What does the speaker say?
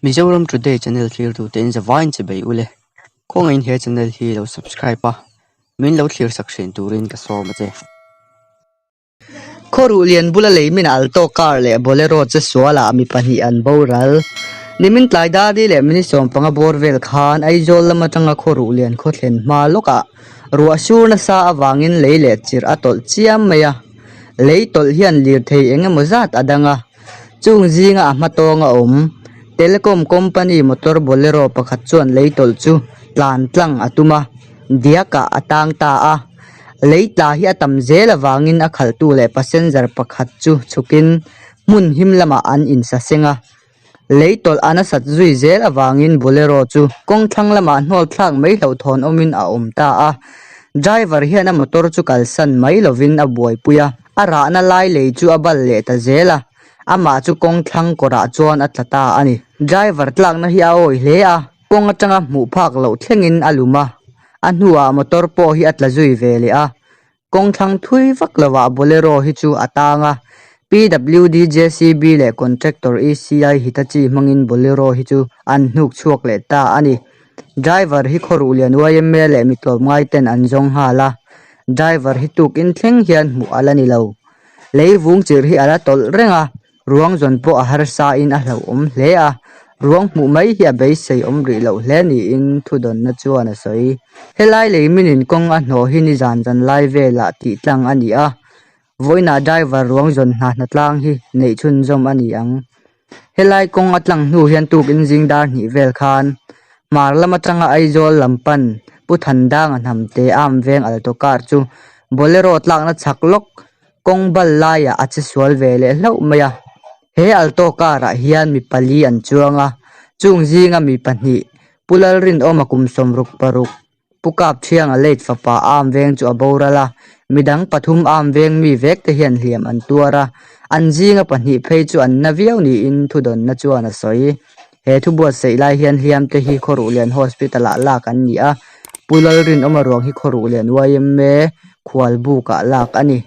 Mizoram Today channel thlirtu te in zavaiin che bei ule. Khawngaihin he channel hi lo subscribe a, min lo thlir sak thin turin ka sawm a che. Khawruh lian bula lei min Alto car leh Bolero che sualah mi pahnih an boral. Nimin tlai Dadi leh minute 15 bawr vel khan Aizawl lam atanga Khawruh lian khaw thlen hma lawkah ruah sur nasa avangin lei leh chirh a tawlh chiam mai a. Lei tawlh hian lirthei eng emaw zat a dang a. Chung zinga a hma tawng a awm. Telecom company motor Bolero pakhat chuan lei tawlh chu tlan tlang a tum a, diakah a tang ta a. Lei tla hi a tam zel avangin a khalhtu leh passenger pakhat chu chhukin hmun him lamah an insaseng a. Lei tawlh a nasat zui zel avangin Bolero chu kawng thlang lamah hnawl thlak mai hlauhthawn awmin a awm ta a. Driver hian a motor chu kalsan mai lovin a buaipui a. A rahna lai lei chu a bal leh ta zel a, amah chu kawng thlang kawrah chuan a tla ta a ni. Driver tlakna hi a awi hle a, kawng atanga hmuh phak loh thlengin a lum a, a hnuah motor pawh hi a tla zui ve leh a. Kawng thlang thui vak lovah Bolero hi chu a tang a, PWD JCB leh contractor ECI Hitachi hmangin Bolero hi chu an hnuk chhuak leh ta a ni. Driver hi khawruh lian yma leh mi tlawmngai ten an zawng nghal a, driver hi tukin thleng hian hmuh a la ni lo. Lei vung chirh hi a la tawlh reng a, ruang zawn pawh a harsa in a hlauhawm hle a, ruang hmuh mai hi a beisei awm rih loh hle niin thudawnna chuan a sawi. Helai lei minin kawng a hnawh hi nizan zan lai velah tih tlang a ni a, vawiinah driver ruang zawn hna hnatlang hi neih chhunzawm a ni ang. Helai kawng a tlang hnu hian tukin zing dar hnih vel khan hmar lam atanga Aizawl lam pan Pu Thandanga hnamte am veng Alto car chu Bolero tlakna chhak lawk kawng bal laiah a che sual ve leh hlauh mai a. He Alto car ah hian mi pali an chuang a, chung zinga mi pahnih Pu Lalrinawma kum 66, Pu Kap Thianga late fapa am veng chu a boral a, midang pathum am veng mi vek te hian hliam an tuar a, an zinga pahnih phei chu an na viau niin thudawnna chuan a sawi. He thu buatsaih lai hian hliam te hi Khawruhlian Hospital ah lak an ni a, Pu Lalrinawma ruang hi Khawruhlian yma khualbuk ah lak a ni.